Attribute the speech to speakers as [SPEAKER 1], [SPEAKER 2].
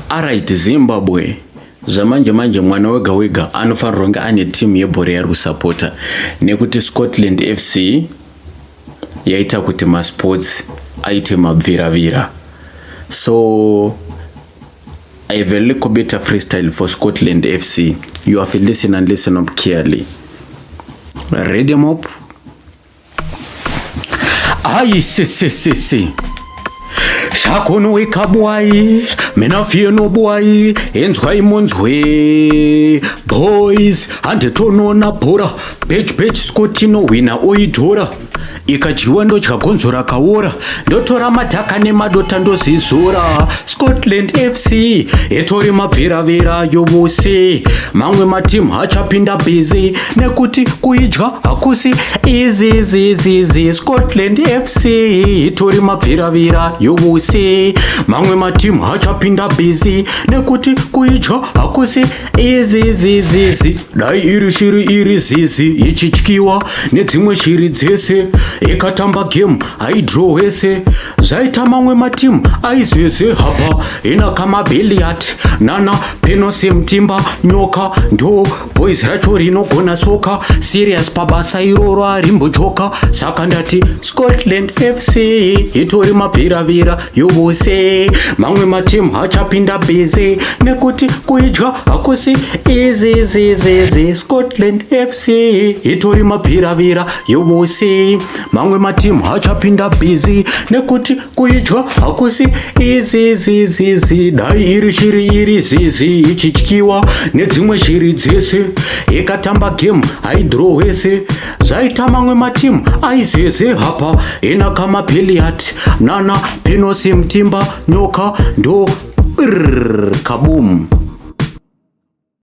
[SPEAKER 1] Alright Zimbabwe zvamanje manje mwana wega wega anofanirwa kunge ane timu yebhora yaari kusapota nekuti Scotland FC yaita kuti masports aite mabviravira so I have a little bit of freestyle for Scotland FC. You have to listen and listen up carefully. Ready them up. Ayi si si si si. Shakono wake up boy, me no fear no boy, enzwai munzwe. Boys, handitonoona bhora, page page Scott inowina oitora. Ikadyiwa ndodya gonzo rakaora, ndotora madhaka nemadota ndozizora. Scotland FC itori mabviravira yovose, mamwe matimu achapinda busy nekuti kuidya hakusi easy. Scotland FC itori mabviravira yovose, mamwe matimu achapinda busy nekuti kuidya hakusi easy. Dai iri shiri iri zizi ichityiwa nedzimwe shiri dzese, ikatamba game haidraw wese, zvaita mamwe matimu aizeze hapa inaka mabiliat nana penose mutimba nyoka ndo boys racho rinogona soka serious pabasa iroro arimbojoka. Saka ndati Scotland FC itori mabviravira yovose, mamwe matimu achapinda busy nekuti kuidya hakusi easy. Scotland FC itori mabviravira yovose, mamwe matimu achapinda busy nekuti kuidya hakusi easy. Dai iri shiri iri zizi ichityiwa nedzimwe shiri dzese, ikatamba game haidraw wese, zvaita mamwe matimu aizeze hapa inaka mapiliat nana penosi mutimba nyoka ndo brrr, kaboom.